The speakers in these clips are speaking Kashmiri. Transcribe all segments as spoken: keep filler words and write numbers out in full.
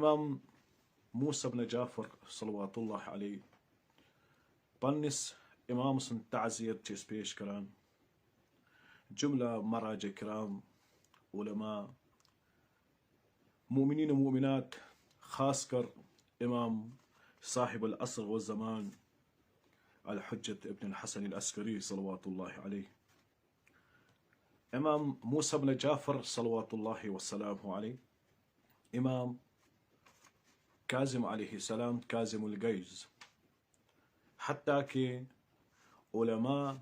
امام موسیٰ بن جعفر صلوات اللہ علیہ، پننس امام سُنٛد تعزیت چھِ أسۍ پیش کران۔ جملہ مراجع کرام، علماء، مؤمنین و مؤمنات، خاص کر امام صاحب العصر والزمان الحجت ابن الحسن العسکری صلوات اللہ علیہ۔ امام موسیٰ بن جعفر صلوات اللہ وسلامہ علیہ، امام کاظم علیہ السلام، کاظم الغیظ، حتیٰ کہ علماء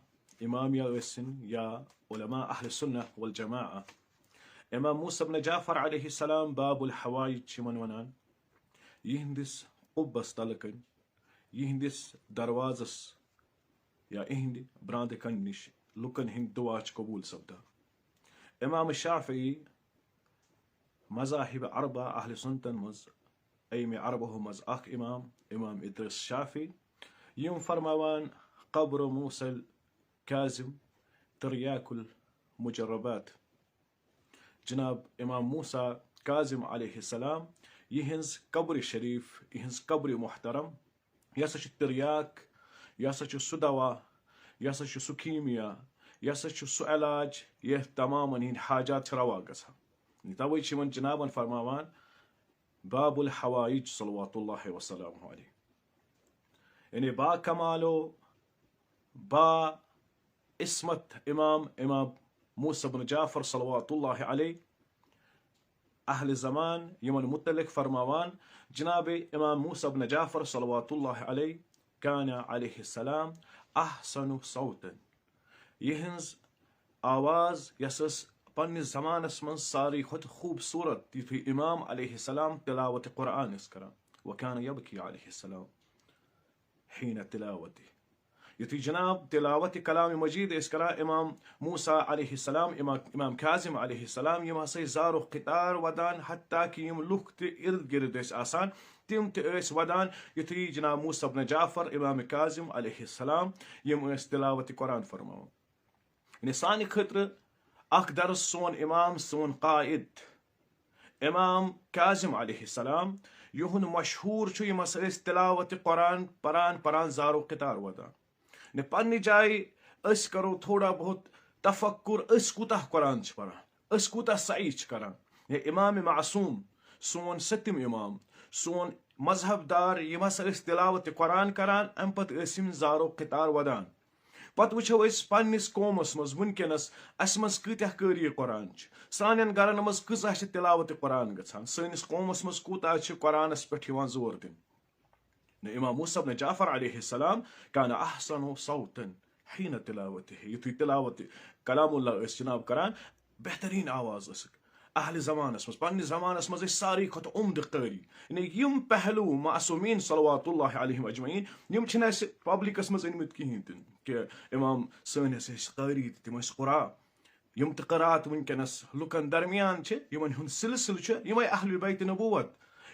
امامیہ ٲسِن یا علماء اہل سنہ والجماعہ، امام موسیٰ بن جعفر علیہ السلام باب الحوائج چھِ یِمن ونان، یِہنٛدِس قُبس تلہٕ کنۍ، یِہنٛدِس دروازس یا یِہنٛدِ براندٕ کنہِ نِش لُکن ہٕنٛدۍ دعا چھِ قبول سپدان۔ امام شافعی مذاہب اربع اہل سنتن منٛز، ائمہ اربعہو منٛز اکھ امام، امام ادریس شافعی، یِم فرماوان، قبر موسیٰ الکاظم تریاک المجربات۔ جناب امام موسیٰ کاظم علیہ السلام، یِہنٛز قبر شریف، یِہنٛز قبر محترم، یہِ ہسا چھُ تریاک، یہِ ہسا چھُ سُہ دوا، یہِ ہسا چھُ سُہ کیٖمیا، یہِ ہسا چھُ سُہ علاج، یتھ تمامن ہٕنٛدۍ حاجات چھِ روا گژھان۔ توے چھِ یِمن جنابن فرماوان باب الحوائج صلوات اللہ وسلامہ علیہ۔ یعنی با کمالو، با عصمت امام، امام موسیٰ بن جعفر صلوات اللہ علیہ، اہل زمان یِمن متعلق فرماوان، جناب امام موسیٰ بن جعفر صلوات اللہ علیہ، کان علیہ السلام احسن صوتا، یِہنٛز آواز یۄس ٲس پننِس زمانس منٛز ساروی کھۄتہٕ خوٗبصوٗرت، یُتھُے امام علیہ السلام تلاوت قرآن ٲسۍ کران، وکان یبکی علیہ السلام حین تلاوتی۔ یُتھُے جناب تلاوت کلام مجید ٲسۍ کران امام موسیٰ علیہ السلام، امام، امام کاظم علیہ السلام، یِم ہسا ٲسۍ زارو قطار ودان، حتیٰ کہ یِم لُکھ تہِ ارد گرد ٲسۍ آسان، تِم تہِ ٲسۍ ودان۔ یُتھُے جناب موسیٰ بن جعفر امام کاظم علیہ السلام یِم ٲسۍ تلاوت قرآن فرماوان۔ یعنی سانہِ خٲطرٕ اکھ درس، سون امام، سون قائد، امام کاظم علیہ السلام، یِہُنٛد مشہوٗر چھُ، یِم ہسا ٲسۍ تلاوت قرآن پران، پران زارو قطار ودان۔ یعنی پننہِ جایہِ أسۍ کرو تھوڑا بہت تفکر، أسۍ کوٗتاہ قرآن چھِ پران، أسۍ کوٗتاہ سعی چھِ کران۔ یا امام معصوم، سون سٔتِم امام، سون مذہب دار، یِم ہسا ٲسۍ تلاوت قرآن کران، امہِ پتہٕ ٲسۍ یِم زارو قطار ودان۔ پتہٕ وٕچھو أسۍ پننِس قومس منٛز وٕنکیٚنس، اسہِ منٛز کۭتیاہ قٲری قرآن چھِ، سانٮ۪ن گرن منٛز کۭژاہ چھِ تلاوت قرآن گژھان، سٲنِس قومس منٛز کوٗتاہ چھِ قرآنس پٮ۪ٹھ یِوان زور دِنہٕ۔ نہ، امام موسیٰ بن جعفر علیہ السلام کان احسن صوتا حین تلاوتہ، یُتھُے تلاوت کلام اللہ ٲسۍ جناب کران، بہتریٖن آواز ٲسٕکھ۔ اہل زمانس منٛز، پننِس زمانس منٛز ٲسۍ ساروی کھۄتہٕ عمدٕ قٲری۔ یعنی یِم پہلو معصومین صلوات اللہ علیہم اجمعین، یِم چھِنہٕ اسہِ پبلکس منٛز أنمٕتۍ کِہیٖنۍ تہِ نہٕ، کہِ امام سٲنۍ ہسا ٲسۍ قٲری تہٕ تِم ٲسۍ قرا۔ یِم تہِ قرات وٕنکیٚنس لُکن درمیان چھِ، یِمن ہُنٛد سلسلہٕ چھُ، یِمے اہل بیت نبوت،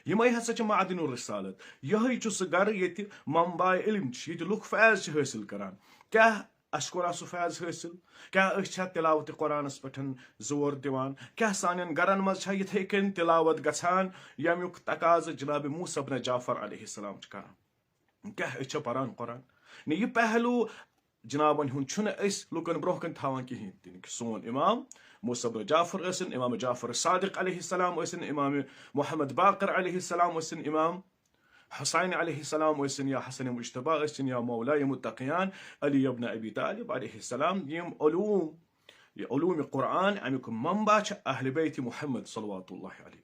یِمے ہسا چھِ معدن الرسالت۔ یِہوٚے چھُ سُہ گرٕ ییٚتہِ منبع علم چھِ، ییٚتہِ لُکھ فیض چھِ حٲصِل کران۔ کیٛاہ اَسہِ کوٚرا سُہ فیض حٲصِل؟ کیٛاہ أسۍ چھا تِلاوت قرآنس پٮ۪ٹھ زور دِوان؟ کیٛاہ سانٮ۪ن گرن منٛز چھا یِتھَے کٔنۍ تِلاوت گژھان، ییٚمیُک تقاضہٕ جناب موسیٰ بن جعفر علیہ السلام چھُ کران؟ کیٛاہ أسۍ چھا پران قرآن؟ نہ، یہِ پہلو جنابن ہُنٛد چھُنہٕ أسۍ لُکن برونٛہہ کَنہِ تھاوان کِہیٖنۍ تہِ نہٕ، کہِ سون امام موسیٰ بن جعفر ٲسِن، امام جعفر صادق علیہ السلام ٲسِن، امام محمد باقر علیہ السلام ٲسِن، امام حسین علیہ السلام ٲسِن، یا حسن مجتبیٰ ٲسِن، یا مولای متقیان علی ابن ابی طالب علیہ السلام، یِم علوم، یہِ علوم قرآن، امیُک منبع چھِ اہل بیت محمد صلوات اللہ علیہ۔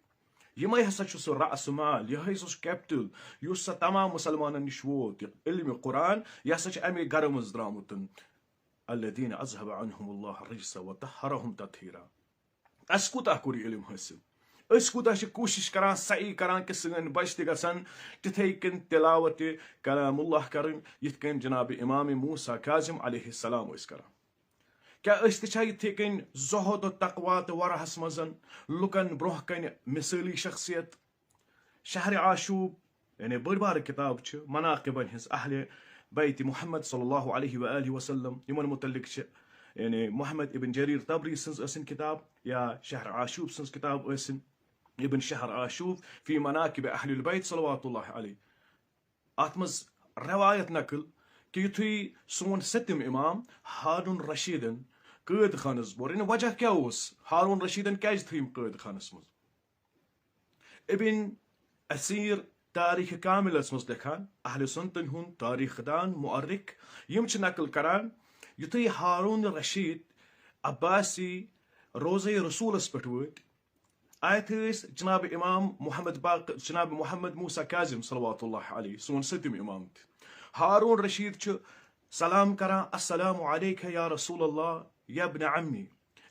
یِمے ہسا چھُ سُہ رأس مال، یِہوٚے سُہ چھُ capital، یُس سا تمام مسلمانن نِش ووت، یہِ علم قرآن، یہِ ہسا چھُ امی گرٕ منٛز درٛامُت۔ الذین اذهب عنهم اللہ الرجس وطهرهم تطہیرا۔ اَسہِ کوٗتاہ کوٚر یہِ علم حٲصِل؟ أسۍ کوٗتاہ چھِ کوٗشِش کران، سعی کران کہِ سٲنۍ بچہِ تہِ گژھن تِتھے کٔنۍ تلاوت کلام اللہ کرٕنۍ، یِتھ کٔنۍ جناب امام موسیٰ کاظم علیہ السلام ٲسۍ کران؟ کیٛاہ أسۍ تہِ چھا یِتھے کٔنۍ زہد و تقوی تہٕ ورعس منٛز لُکن برونٛہہ کنہِ مثٲلی شخصیت؟ شہر آشوب، یعنی بٔڑ بارٕ کتاب چھِ مناقبن ہٕنٛز اہل بیت محمد صلی اللہ علیہ و آلہ وسلم، یِمن متعلق چھِ، یعنی محمد ابن جریر طبری سٕنٛز ٲسِن کتاب یا شہر آشوب سٕنٛز کتاب ٲسِن۔ ابن شہر آشوب فی مناقب اہل البیت صلوات اللہ علیہ، اتھ منٛز روایت نقل کہِ یُتھُے سون سٔتِم امام ہارون رشیدن قٲد خانس بوٚر، یعنی وجہ کیٛاہ اوس؟ ہارون رشیدن کیٛازِ تھٲوۍ یِم قٲد خانس منٛز؟ ابن اسیر تاریخ کاملس منٛز لیکھان، اہل سنتن ہُنٛد تاریخ دان مؤرخ، یِم چھِ نقل کران، یُتھُے ہارون رشید عباسی روزے رسولس پٮ۪ٹھ وٲتۍ، آیتھٕ ٲسۍ جناب امام محمد باق-، جناب محمد موسیٰ کاظم صلوات اللہ علیہ، سون سٔتِم امام تہِ۔ ہارون رشید چھُ سلام کران، "السلام علیک یا رسول اللہ، یا ابن عمی"،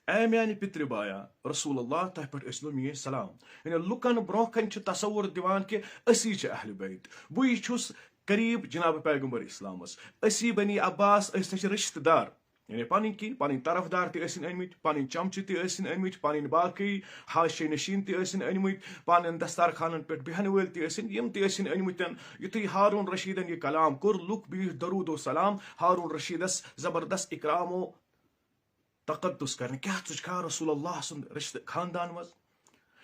اے میانہِ پِترِ بایا، رسول اللہ، تۄہہِ پٮ۪ٹھ ٲسۍ نہٕ میٲنۍ سلام۔ یعنی لُکن برونٛہہ کنہِ چھُ تصور دِوان کہِ أسی چھِ اہل بیت، بٕے چھُس قریب جناب پیغمبر اسلامس، أسی بنی عباس، أسۍ تہِ چھِ رشتہٕ دار۔ یعنی پنٕنۍ کِنۍ، پنٕنۍ طرفدار تہِ ٲسِن أنمٕتۍ، پنٕنۍ چمچہٕ تہِ ٲسِن أنمٕتۍ، پنٕنۍ باقٕے حاشیہ نشین تہِ ٲسِن أنمٕتۍ، پنٕنۍ دستارخانن پٮ۪ٹھ بیہن وٲلۍ تہِ ٲسِن، یِم تہِ ٲسِن أنمٕتٮ۪ن۔ یُتھُے ہارون رشیدن یہِ کلام کوٚر، لُکھ بِہِتھ درود و سلام، ہارون رشیدس زبردست اکرام و تقدس کرنہٕ۔ کیٛاہ، ژٕ چھُکھا رسول اللہ سُنٛد رشتہٕ خاندان منٛز؟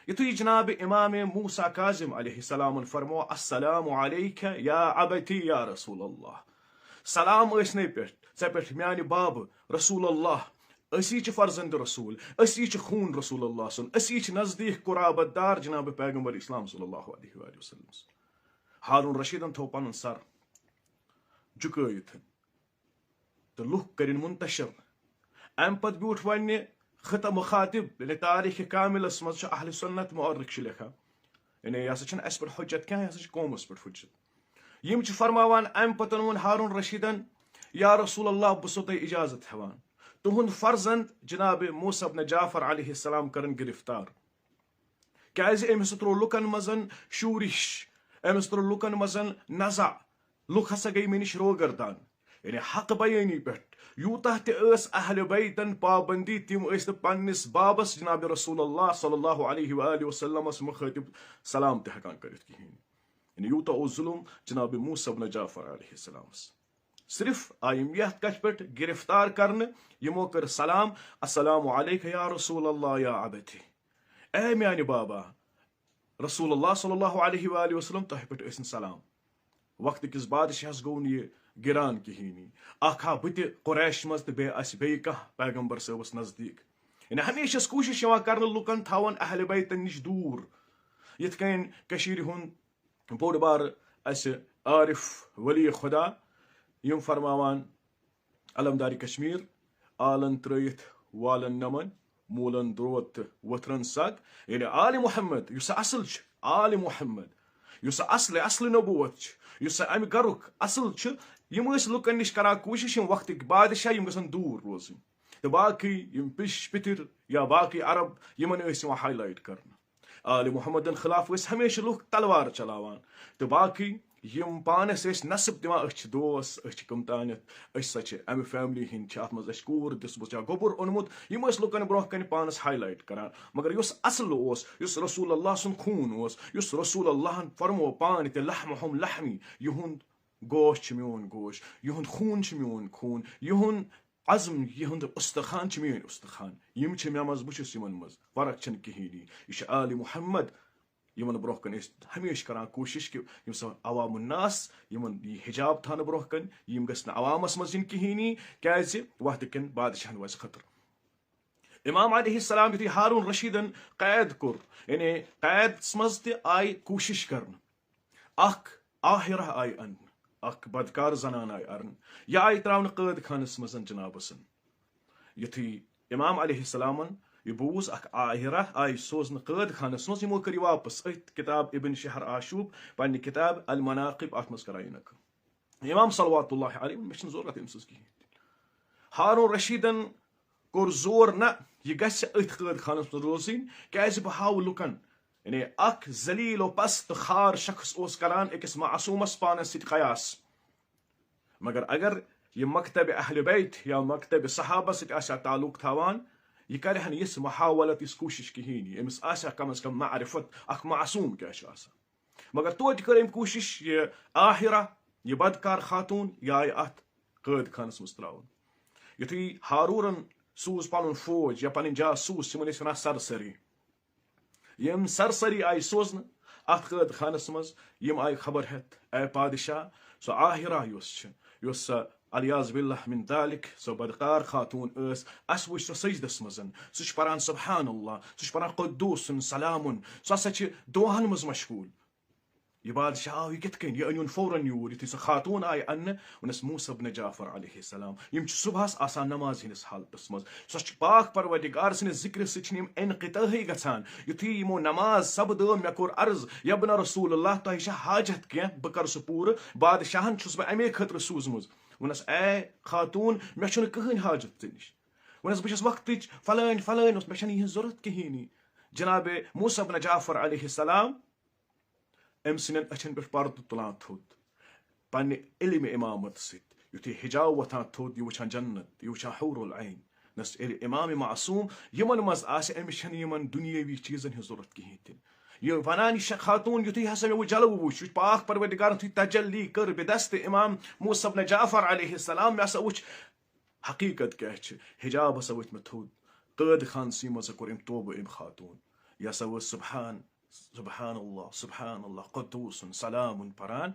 یُتھُے جناب امام موسیٰ کاظم علیہ السلامن فرمو، "السلام علیک یا ابتی یا رسول اللہ"، سلام ٲسنَے پٮ۪ٹھ، ژےٚ پٮ۪ٹھ میانہِ بابہٕ رسول اللہ، أسی چھِ فرزند رسول، أسی چھِ خوٗن رسول اللہ سُنٛد، أسی چھِ نزدیٖک قرابت دار جناب پیغمبر اسلام صلی اللہ علیہ وآلہ وسلم۔ ہارون رشیدن تھوو پنُن سر جُکٲیِتھ۔ تہٕ لُکھ کٔرِن منتشر۔ اَمہِ پتہٕ بیوٗٹھ وۄنۍ خطہ مخاطب، یعنی تاریخ کاملس منٛز چھُ اہل سنت مؤرخ چھُ لیکھان، یعنی یہِ ہسا چھُنہٕ اَسہِ پٮ۪ٹھ حجت کینٛہہ، یہِ ہسا چھُ قومس پٮ۪ٹھ حجت۔ یِم چھِ فرماوان، اَمہِ پتہٕ ووٚن ہارون رشیدن، "یا رسول اللہ، بہٕ چھُسو تۄہہِ اجازت ہٮ۪وان، تُہُنٛد فرزند جناب موسیٰ ابن جعفر علیہ السلام کٔرٕن گرفتار۔" کیازِ أمِس تروو لُکن منٛز شورش، أمِس تروو لُکن منٛز نزع، لُکھ ہسا گٔے مےٚ نِش روگردان۔ یعنی حق بیٲنی پٮ۪ٹھ یوٗتاہ تہِ ٲس اہل بیتن پابندی، تِم ٲسۍ نہٕ پننِس بابس جناب رسول اللہ صلی اللہ علیہ وآلہ وسلمس مخٲطب سلام تہِ ہٮ۪کان کٔرِتھ کِہیٖنۍ۔ یعنی یوٗتاہ اوس ظلم جناب موسیٰ ابن جعفر علیہ السلامس۔ صرف آیہِ یِم یتھ کتھِ پٮ۪ٹھ گرفتار کرنہٕ، یِمو کٔر سلام، "السلام علیک یا رسول اللہ یا ابتی"، اے میانہِ بابا، رسول اللہ صلی اللہ علیہ وآلہ وسلم، تۄہہِ پٮ۪ٹھ ٲسِن سلام۔ وقتہٕ کِس بادشاہس گوٚو نہٕ یہِ گِران کِہیٖنۍ۔ اکھ ہا بہٕ تہِ قریش منٛز تہٕ بیٚیہِ آسہِ بیٚیہِ کانٛہہ پیغمبر صٲبس نزدیٖک۔ یعنی ہمیشہِ ٲس کوٗشِش یِوان کرنہٕ لُکن تھاوُن اہل بیتن نِش دوٗر۔ یِتھ کٔنۍ کٔشیٖرِ ہُنٛد بوٚڑ بارٕ اَسہِ عارف ولی خدا، یِم فرماوان، علمدار کشمیر، آلن ترٲیِتھ والن نمن، مولن دروت تہٕ وتھرن سگ۔ یعنی آل محمد یُس اصل چھُ، آل محمد یُس اصل، اصل نبوت چھُ، یُس امہِ گرُک اصل چھُ، یِم ٲسۍ لُکن نِش کران کوٗشش، یِم وقتٕکۍ بادشاہ، یِم گژھن دوٗر روزٕنۍ۔ تہٕ باقٕے یِم پِش پِتٕر یا باقٕے عرب، یِمن ٲسۍ یِوان highlight کرنہٕ۔ آل محمدن خلاف ٲسۍ ہمیشہِ لُکھ تلوار چلاوان۔ تہٕ باقٕے یِم پانس ٲسۍ نسب دِوان، "أسۍ چھِ دوس، أسۍ چھِ کم تانٮ۪تھ، أسۍ سا چھِ امہِ family ہٕنٛدۍ، چھِ اتھ منٛز اَسہِ کوٗر دِژمٕژ یا گوٚبُر اوٚنمُت"، یِم ٲسۍ لُکن برونٛہہ کنہِ پانس highlight کران۔ مگر یُس اصل اوس، یُس رسول اللہ سُنٛد خوٗن اوس، یُس رسول اللہن فرمو پانہٕ تہِ، "لحمہم لحمی"، یِہُنٛد گوش چھُ میون گوش، یِہُنٛد خوٗن چھُ میون خوٗن، یِہُنٛد عزم، یِہُنٛد استخوان چھِ میٲنۍ استخوان۔ یِم چھِ مےٚ منٛز، بہٕ چھُس یِمن منٛز۔ فرق چھنہٕ کِہیٖنۍ۔ یہِ چھُ آل محمد، یِمن برونٛہہ کَنہِ ٲسۍ ہمیشہِ کران کوٗشِش کہِ یِم سا عوام الناس، یِمن یہِ حجاب تھاونہٕ برونٛہہ کَنہِ، یِم گژھِ نہٕ عوامس منٛز یِنۍ کِہیٖنۍ، کیازِ وقتہٕ کٮ۪ن بادشاہن وَزِ خٲطرٕ۔ امام علیہ السلام یُتھُے ہارون رشیدن قید کوٚر، یعنی قیدس منٛز تہِ آیہِ کوٗشِش کرنہٕ، اکھ آہرہ آیہِ اننہٕ، اکھ بدکار زنان آیہِ اننہٕ، یہِ آیہِ تراونہٕ قٲد خانس منٛز جنابسن۔ یُتھُے امام علیہ السلامن یہِ بوٗز، اکھ آہرہ آیہِ سوزنہٕ قٲد خانس منٛز، یِمو کٔر یہِ واپس۔ أتھۍ کتاب ابن شہر آشوب، پننہِ کتاب المناقب، اتھ منٛز کران یہِ نقل۔ امام صلوات اللہ علیہ ووٚن، "مےٚ چھنہٕ ضروٗرت أمۍ سٕنٛز کِہیٖنۍ تہِ۔" ہارون رشیدن کوٚر زور، "نہ، یہِ گژھِ أتھۍ قٲد خانس منٛز روزٕنۍ، کیازِ بہٕ ہاوٕ لُکن"، یعنی اکھ ذلیل و پست خار شخص اوس کران أکِس معصومس پانس سۭتۍ قیاس۔ مگر اگر یہِ مکتب اہل بیت یا مکتب صحابہ سۭتۍ آسہِ ہا تعلق تھاوان، یہِ کرِ ہا نہٕ یِژھ محاولت، یِژھ کوٗشش کِہیٖنۍ۔ أمِس آسہِ ہا کم از کم معرفت، اکھ معصوم کیٛاہ چھُ آسان۔ مگر توتہِ کٔر أمۍ کوٗشِش، یہِ آہرہ، یہِ بدکار خاتوٗن، یہِ آیہِ اَتھ قٲد خانَس منٛز ترٛاونہٕ۔ یُتھُے ہارورَن سوٗز پَنُن فوج یا پَنٕنۍ جاسوٗس، یِمَن ٲسۍ وَنان سرسری، یِم سرسری آیہِ سوزنہٕ اتھ قٲد خانس منٛز، یِم آیہِ خبر ہٮ۪تھ، اے پادشاہ، سۄ آہرہ یۄس چھِ، یۄس سۄ، العیاذ باللہ من ذالک، سۄ بدکار خاتون ٲس، اسہِ وٕچھ سۄ سجدس منٛز، سُہ چھُ پران سبحان اللہ، سُہ چھُ پران قدوس سلام، سُہ ہسا چھِ دعاہن منٛز مشغول۔ یہِ بادشاہ آو، یہِ کِتھ کٔنۍ؟ یہِ أنِوُن فوراً یوٗر۔ یُتھُے سۄ خاتوٗن آیہِ اننہٕ، ووٚنُس، "موسیٰ ابن جعفر علیہ السلام، یِم چھِ صُبحس آسان نماز ہٕنٛدِس حالتس منٛز۔" سۄ چھِ پاک پروردگار سٕنٛدِ ذِکرِ سۭتۍ چھِنہٕ یِم انقطٲعی گژھان۔ یُتھُے یِمو نماز سپدٲو، مےٚ کوٚر عرض، "یبن رسول اللہ، تۄہہِ چھا حاجت کینٛہہ؟ بہٕ کرٕ سُہ پوٗرٕ۔ بادشاہن چھُس بہٕ امے خٲطرٕ سوٗزمٕژ۔" ووٚنُس، "اے خاتوٗن، مےٚ چھُنہٕ کٕہٕنۍ حاجت ژےٚ نِش۔" ووٚنُس، "بہٕ چھَس وقتٕچ فلٲنۍ فلٲنۍ اوس، مےٚ چھَنہٕ یِہٕنٛز ضروٗرت کِہیٖنۍ۔" جناب موسیٰ ابن جعفر علیہ السلام أمۍ سٕنٛدٮ۪ن أچھن پٮ۪ٹھ پردٕ تُلان تھوٚد۔ پننہِ علمِ امامت سۭتۍ یُتھُے حجاب وۄتھان تھوٚد، یہِ وٕچھان جنت، یہِ وٕچھان حور العین۔ نس ییٚلہِ امام معصوم یِمن منٛز آسہِ، أمِس چھَنہٕ یِمن دُنیٲوی چیٖزن ہٕنٛز ضروٗرت کِہیٖنۍ تہِ نہٕ۔ یہِ وَنان، یہِ چھےٚ خاتوٗن، یُتھُے ہسا مےٚ وۄنۍ جلوٕ وُچھ، یُتھ پاک پروردگارن یُتھُے تجلی کٔر بِدست امام موسیٰ ابن جعفر علیہ السلام، مےٚ ہسا وُچھ حقیٖقت کیٛاہ چھِ۔ حجاب ہسا ؤتھۍ مےٚ تھوٚد۔ قٲد خانسٕے منٛز ہسا کوٚر أمۍ توبہٕ أمۍ خاتوٗن۔ یہِ ہسا ٲس سبحان، سبحان اللہ، سبحان اللہ، قدوس سلام پران۔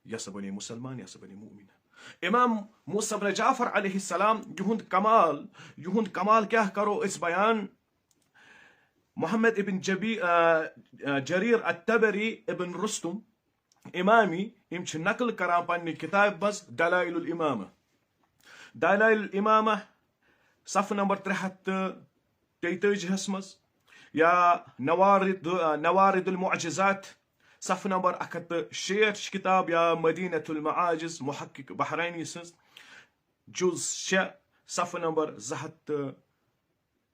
یہِ ہسا بنے مسلمان، یہِ ہسا بنے مؤمن۔ امام موسیٰ ابن جعفر علیہ السلام، یِہُنٛد کمال، یِہُنٛد کمال کیٛاہ کرو أسۍ بیان؟ محمد ابن جبی، آ، آ، جریر الطبری ابن رستم امامی، یِم چھِ نقل کران پننہِ کتابہِ منٛز دلائل الامامہ۔ دلائل الامامہ صفحہٕ نمبر ترٛےٚ ہَتھ تہٕ تیٚتٲجی ہَس منٛز، یا نوارد، آ، نوارد المعجزات صفحہٕ نمبر اکھ ہَتھ تہٕ شیٹھ چھِ کتاب، یا مدینہ المعاجز محقق بحرینی سٕنٛز جز شےٚ صفحہٕ نمبر زٕ ہَتھ تہٕ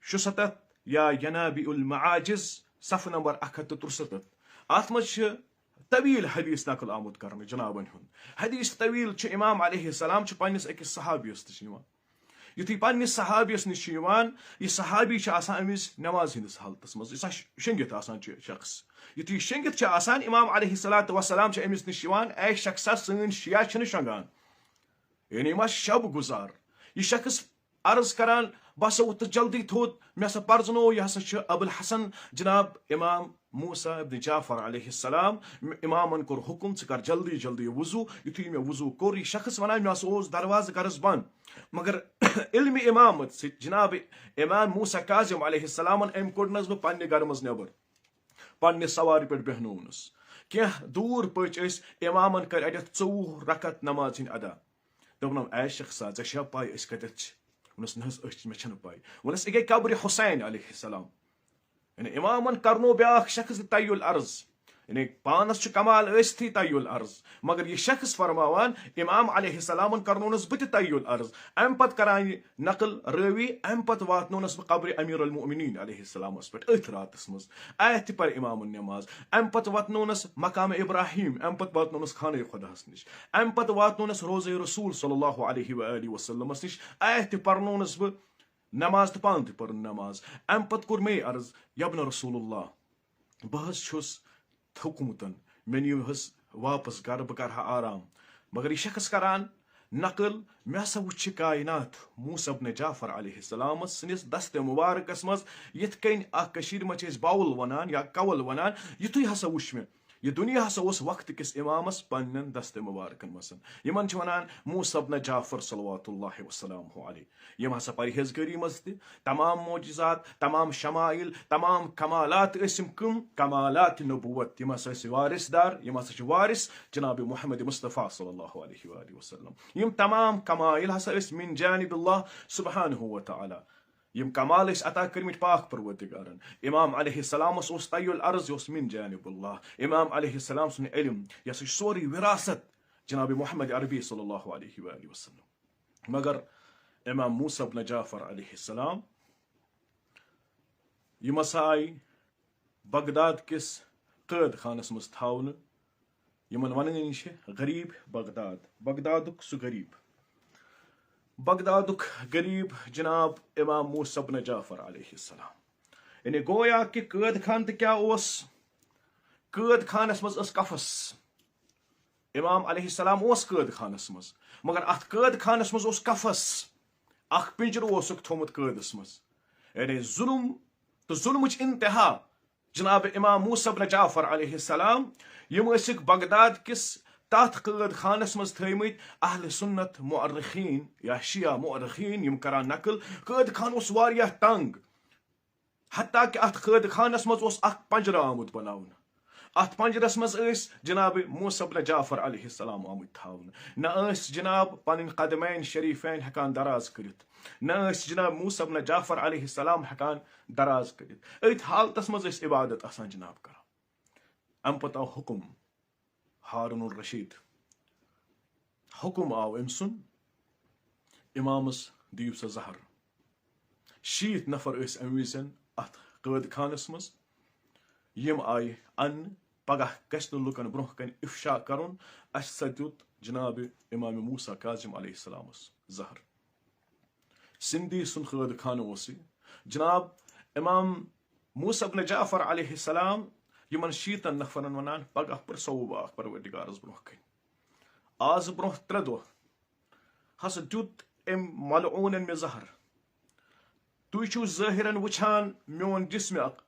شُسَتَتھ، یا ینابیع المعاجز صفحہٕ نمبر اکھ ہَتھ تہٕ ترٛسَتَتھ۔ اتھ منٛز چھِ طویل حدیث نقل آمُت کرنہٕ جنابن ہُنٛد۔ حدیث طویل چھُ امام علیہ السلام چھُ پننِس أکِس صحابیَس نِش نِوان۔ یُتھُے پننِس صحابیَس نِش چھُ یِوان، یہِ صحابی چھُ آسان أمِس نماز ہٕنٛدِس حالتس منٛز، یہِ چھُ آسان شۄنٛگِتھ آسان چھُ شخص۔ یُتھُے یہِ شۄنٛگِتھ چھُ آسان، امام علیہ الصلوۃ والسلام چھُ أمِس نِش یِوان، اے شخصا، سٲنۍ شیعہ چھِنہٕ شۄنٛگان۔ یعنی ما شب گزار۔ یہِ شخص عرض کران، بہٕ ہسا ووٚتھُس جلدی تھوٚد، مےٚ ہسا پرزنوو، یہِ ہسا چھُ ابو الحسن جناب امام موسیٰ ابن جعفر علیہ السلام۔ امامن کوٚر حکم، ژٕ کر جلدی جلدی وضو۔ یُتھُے مےٚ وضو کوٚر، یہِ شخص ونان، مےٚ ہسا اوس دروازٕ گرس بند، مگر علمِ امامت سۭتۍ جناب امام موسیٰ کاظم علیہ السلامن أمۍ کوٚڑنس بہٕ پننہِ گرٕ منٛز نٮ۪بر۔ پننہِ سوارِ پٮ۪ٹھ بیہنوونس۔ کینٛہہ دوٗر پٔچ أسۍ، امامن کٔرۍ اتٮ۪تھ ژوٚوُہ رکعت نماز ہٕنٛدۍ ادا۔ دوٚپنم، اے شخصا، ژےٚ چھےٚ پاے أسۍ کتٮ۪تھ چھِ؟ ووٚنُس، نہ حظ، أسۍ چھِ، مےٚ چھنہٕ پاے۔ ووٚنُس، یہِ گٔے قبرِ حسین علیہ السلام۔ یعنی امامن کرنو بیاکھ شخص تہِ طی العرض۔ یعنی پانس چھُ کمال ٲستھٕے طی العرض، مگر یہِ شخص فرماوان، امام علیہ السلامن کرنونس بہٕ تہِ طی العرض۔ امہِ پتہٕ کران یہِ نقل رٲوی، امہِ پتہٕ واتنونس بہٕ قبرِ امیر المؤمنین علیہ السلامس پٮ۪ٹھ أتھۍ راتس منٛز۔ اتہِ تہِ پرِ امامن نماز۔ امہِ پتہٕ واتنونس مقام ابراہیم، امہِ پتہٕ واتنونس خانہ خداہس نِش۔ امہِ پتہٕ واتنونس روضہ رسول صلی اللہ علیہ و آلہ وسلمس نِش۔ اتہِ تہِ پرنونس بہٕ نماز تہٕ پانہٕ تہِ پٔرٕن نماز۔ امہِ پتہٕ کوٚر مے عرض، یبن رسول اللہ، بہٕ حظ چھُس تھوٚکمُت، مےٚ نِیِو حظ واپس گرٕ، بہٕ کرٕ ہا آرام۔ مگر یہِ شخص کران نقل، مےٚ ہسا وُچھ یہِ کائنات موسیٰ ابن جعفر علیہ السلام سٕنٛدِس دستِ مبارکس منٛز، یِتھ کٔنۍ اکھ کٔشیٖرِ منٛز چھِ أسۍ باول ونان یا کول ونان، یِتھُے ہسا وُچھ مےٚ۔ یہِ دُنیا ہسا اوس وقتہٕ کِس امامس پننٮ۪ن دستِ مبارکن منٛز۔ یِمن چھِ ونان موسیٰ ابن جعفر صلوات اللہ وسلامہ علیہ۔ یِم ہسا پرہیزگٲری منٛز تہِ تمام معجزات، تمام شمائل، تمام کمالات ٲسۍ یِم کٕم؟ کمالات نبوت۔ یِم ہسا ٲسۍ وارث دار، یِم ہسا چھِ وارث جناب محمد مصطفیٰ صلی اللہ علیہ وآلہ وسلم۔ یِم تمام کمائل ہسا ٲسۍ من جانب اللہ سبحانہ و تعالیٰ۔ یِم کمال ٲسۍ عطا کٔرمٕتۍ پاک پروردگارن۔ امام علیہ السلامس اوس طی العرض، یہِ اوس من جانب اللہ۔ امام علیہ السلام سُنٛد علم، یہِ ہسا چھُ سورُے وراثت جناب محمد عربی صلی اللہ علیہ وآلہ وسلم۔ مگر امام موسیٰ ابن جعفر علیہ السلام، یِم ہسا آیہِ بغداد کِس قٲد خانس منٛز تھاونہٕ، یِمن ونان چھِ غریب بغداد، بغدادُک سُہ غریب، بغدادُک غریب جناب امام موسیٰ ابن جعفر علیہ السلام۔ یعنی گویا کہ قٲد خان تہِ کیٛاہ اوس؟ قٲد خانس منٛز ٲس قفس۔ امام علیہ السلام اوس قٲد خانس منٛز، مگر اتھ قٲد خانس منٛز اوس قفس، اکھ پِنجرٕ اوسُکھ تھوٚومُت قٲدس منٛز۔ یعنی ظلم تہٕ ظلمٕچ انتہا جناب امام موسیٰ بن جعفر علیہ السلام، یِم ٲسِکھ بغداد کِس تتھ قٲد خانس منٛز تھٲومٕتۍ اہل سنت مؤرخین یا شیعہ مؤرخین، یِم کران نقل۔ قٲد خان اوس واریاہ تنگ، حتیٰ کہ اتھ قٲد خانس منٛز اوس اکھ پنجرٕ آمُت بناونہٕ۔ اتھ پنجرس منٛز ٲسۍ جناب موسیٰ بن جعفر علیہ السلام آمٕتۍ تھاونہٕ۔ نہ ٲسۍ جناب پنٕنۍ قدمین شریفین ہٮ۪کان دراز کٔرِتھ، نہ ٲسۍ جناب موسیٰ بن جعفر علیہ السلام ہٮ۪کان دراز کٔرِتھ۔ أتھۍ حالتس منٛز ٲسۍ عبادت آسان جناب کران۔ امہِ پتہٕ آو حکم ہارون الرشید، حکم آو أمۍ سُنٛد، امامس دِیِو سا زہر۔ شیٖتھ نفر ٲسۍ امہِ وِزٮ۪ن اتھ قٲد خانس منٛز، یِم آیہِ اننہٕ۔ پگاہ گژھِ نہٕ لُکن برونٛہہ کنہِ افشا کرُن، اسہِ سا دیُت جناب امام موسیٰ کاظم علیہ السلامس زہر۔ سندھی سُنٛد قٲد خانہٕ اوس یہِ۔ جناب امام موسیٰ بن جعفر علیہ السلام یِمن شیٖتن نفرن ونان، پگاہ پرژھو بہٕ اکھ پروردگارس برونٛہہ کنہِ۔ آز برونٛہہ ترٛےٚ دۄہ ہسا دیُت أمۍ ملعوٗنن مےٚ زہر۔ تُہۍ چھِو ظٲہرن وٕچھان میون جسمِ اق-،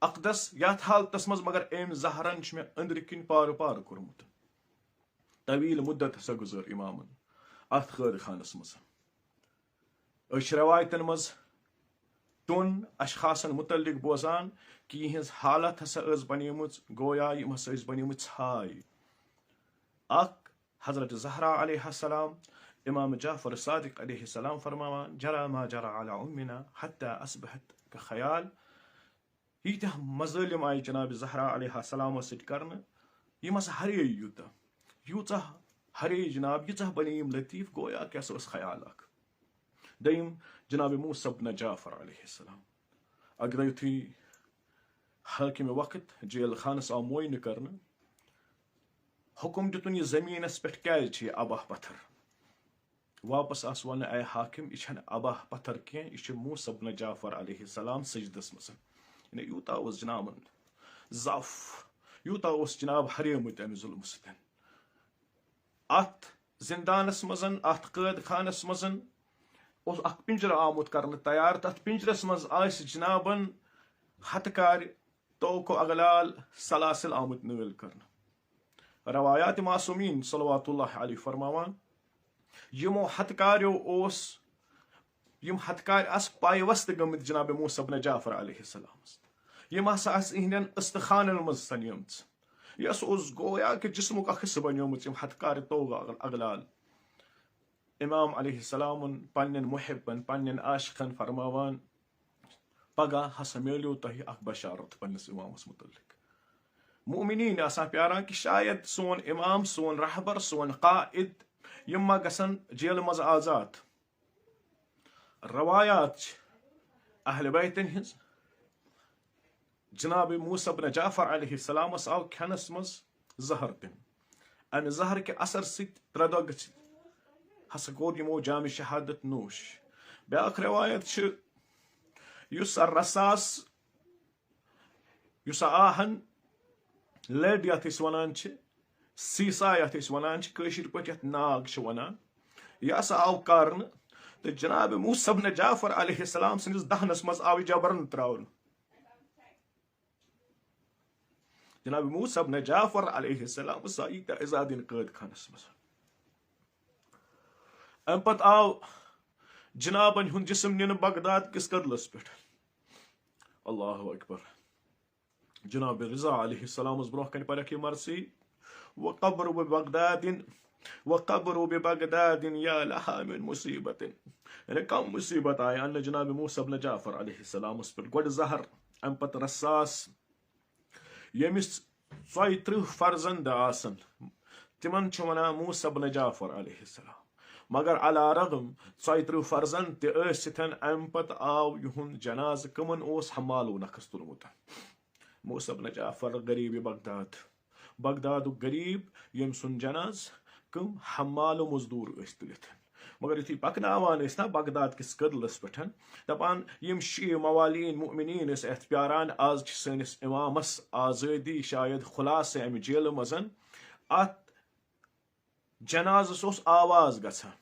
اقدس یتھ حالتس منٛز، مگر أمۍ زہرن چھُ مےٚ أنٛدرٕ کِنۍ پارٕ پارٕ کوٚرمُت۔ طویل مدت ہسا گُزٲر امامن اتھ قٲد خانس منٛز۔ أسۍ چھِ رٮ۪وایتن منٛز دۄن اشخاصن متعلق بوزان کہِ یِہنٛز حالت ہسا ٲس بنیمٕژ، گویا یِم ہسا ٲسۍ بنیمٕتۍ ژھاے۔ اکھ حضرت زہرا علیہ السلام، امام جعفر صادق علیہ السلام فرماوان، جرا ما جرا علی امنا حتی اصبحت کا خیال۔ ییٖتیٛاہ مظٲلم آیہِ جناب زہرا علیہ السلامس سۭتۍ کرنہٕ، یِم ہسا ہرے یوٗتاہ، یوٗژاہ ہرے جناب، ییٖژاہ بنے یِم لطیف، گویا کیٛاہ سا اوس خیال اکھ۔ دوٚیِم، جناب موسیٰ بن جعفر علیہ السلام۔ اَکہِ دۄہ یُتھُے حٲکِمِ وقت جیل خانس آو معاینہٕ کرنہٕ، حُکُم دیُتُن، یہِ زٔمیٖنس پٮ۪ٹھ کیٛازِ چھِ یہِ اباہ پتھر؟ واپس آس وننہٕ، اے حاکم، یہِ چھنہٕ اباہ پتھر کینٛہہ، یہِ چھُ موسیٰ بن جعفر علیہ السلام سجدس منٛز۔ یعنی یوٗتاہ اوس جنابن ضعف، یوٗتاہ اوس جناب ہریومُت امہِ ظلمہٕ سۭتۍ۔ اتھ زندانس منٛز، اتھ قٲد خانس منٛز اوس اکھ پِنجرٕ آمُت کرنہٕ تیار۔ تتھ پِنجرس منٛز ٲسۍ جنابن ہتہٕ کارِ، طوق و اغلال، سلاسل آمٕتۍ نٲلۍ کرنہٕ۔ روایات معصومین صلوات اللہ علیہ فرماوان، یِمو ہتہٕ کاریو اوس، یِم ہتہٕ کارِ آسہٕ پایوستہٕ گٔمٕتۍ جناب موسیٰ بن جعفر علیہ السلامس۔ یِم ہسا آسہٕ یِہنٛدٮ۪ن استخانن منٛز سنیمژٕ۔ یس اوس گویا کہِ جسمُک اکھ حصہٕ بنیومُت، یِم ہتہٕ کارِ طوق و اغلال۔ امام علیہ السلامن پننٮ۪ن محبن، پننٮ۪ن عاشقن فرماوان، پگاہ ہسا میلیو تۄہہِ اکھ بشارت پننِس امامس متعلق۔ مؤمنین آسان پیاران کہِ شاید سون امام، سون رہبر، سون قائد، یِم ما گژھن جیلہٕ منٛز آزاد۔ روایات چھِ اہل بیتن ہٕنٛز، جناب موسیٰ بن جعفر علیہ السلامس آو کھٮ۪نس منٛز زہر دِنہٕ۔ امہِ زہر کہِ اثر سۭتۍ ترٛےٚ دۄہ گٔژھِتھ ہسا کوٚر یِمو جام شہادت نوش۔ بیٛاکھ روایت چھِ، یُس سا رساس، یُس سا آہن lead یتھ أسۍ ونان چھِ، سیٖسا یتھ أسۍ ونان چھِ، کٲشِر پٲٹھۍ یتھ ناگ چھِ ونان، یہِ ہسا آو کرنہٕ، تہٕ جناب موسیٰ بن جعفر علیہ السلام سٕنٛدِس دہنس منٛز آو یہِ جبرن ترٛاونہٕ۔ جناب موسیٰ بن جعفر علیہ السلام سا ییٖتیٛاہ عذاب دِنہٕ قٲد خانس منٛز۔ امہِ پتہٕ آو جنابن ہُنٛد جسم نِنہٕ بغداد کِس کدلس پٮ۪ٹھ۔ اللہ اکبر۔ جناب رضا علیہ السلامس برونٛہہ کنہِ پرکھ یہِ مرثی، وقبر بغداد، وقبر بغداد یا لها من مصیبت۔ یعنی کم مصیبت آیہِ اننہٕ جناب موسیٰ بن جعفر علیہ السلامس پٮ۪ٹھ۔ گۄڈٕ زہر، امہِ پتہٕ رساس۔ ییٚمِس ژۄیہِ ترٕٛہ فرزند آسن، تِمن چھُ ونان موسیٰ بن جعفر علیہ السلام۔ مگر علی رغم ژۄیہِ ترٕٛہ فرزند تہِ ٲسِتھ، امہِ پتہٕ آو یِہُنٛد جنازٕ کٕمن اوس؟ حمالو نکھس تُلمُت۔ موسیٰ بن جعفر غریب بغداد، بغدادُک غریب، ییٚمۍ سُنٛد جنازٕ کٕم حمالو مزدور ٲسۍ تُلِتھ۔ مگر یُتھُے پکناوان ٲسۍ نا بغداد کِس کدلس پٮ۪ٹھ، دپان یِم شیعہ موالین مؤمنین ٲسۍ اتھ پیاران، آز چھِ سٲنِس امامس آزٲدی، شاید خلاصے امہِ جیلہٕ منٛز۔ اتھ جنازس اوس آواز گژھان،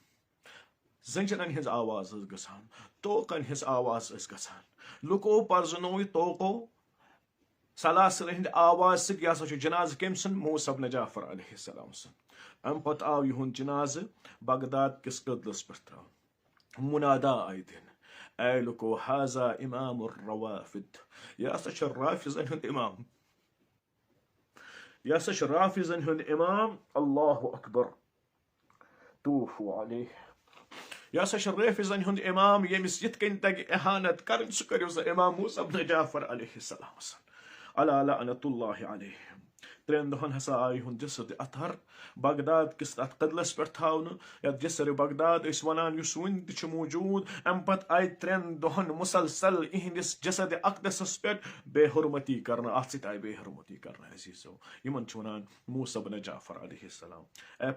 زنجیرن ہٕنٛز آواز ٲس گژھان، طوقن ہٕنٛز آواز ٲس گژھان۔ لُکو پرزنوو یہِ طوقو سلاسل ہٕنٛدِ آوازِ سۭتۍ، یہِ ہسا چھُ جنازٕ کٔمۍ سُنٛد؟ موسیٰ ابن جعفر علیہ السلام سُنٛد۔ اَمہِ پتہٕ آو یِہُنٛد جنازٕ بغداد کِس کٔدلس پٮ۪ٹھ ترٛاونہٕ۔ منادہ آیہِ دِنہٕ، اے لُکو، هذا امام الروافد، یہِ ہسا چھُ رافضن ہُنٛد امام، یہِ ہسا چھُ رافضن ہُنٛد امام۔ اللہ اکبر۔ طوفوا علیہ۔ یہِ ہسا چھُ رافضن ہُنٛد امام، ییٚمِس یِتھ کٔنۍ تگہِ اہانت کرٕنۍ، سُہ کٔرِو سا امام موسیٰ ابن جعفر علیہ السلام سُنٛد۔ الا لعنت اللہ علیہ۔ ترٛٮ۪ن دۄہن ہسا آو یِہُنٛد جسد اطہر بغداد کِس تتھ قدلس پٮ۪ٹھ تھاونہٕ، یتھ جسر بغداد أسۍ ونان، یُس وُنہِ تہِ چھُ موجود۔ امہِ پتہٕ آیہِ ترٛٮ۪ن دۄہن مسلسل یِہنٛدِس جسد اقدسس پٮ۪ٹھ بے حرمتی کرنہٕ، اتھ سۭتۍ آیہِ بے حرمتی کرنہٕ، عزیزو۔ یِمن چھِ ونان موسیٰ ابن جعفر علیہ السلام۔ اے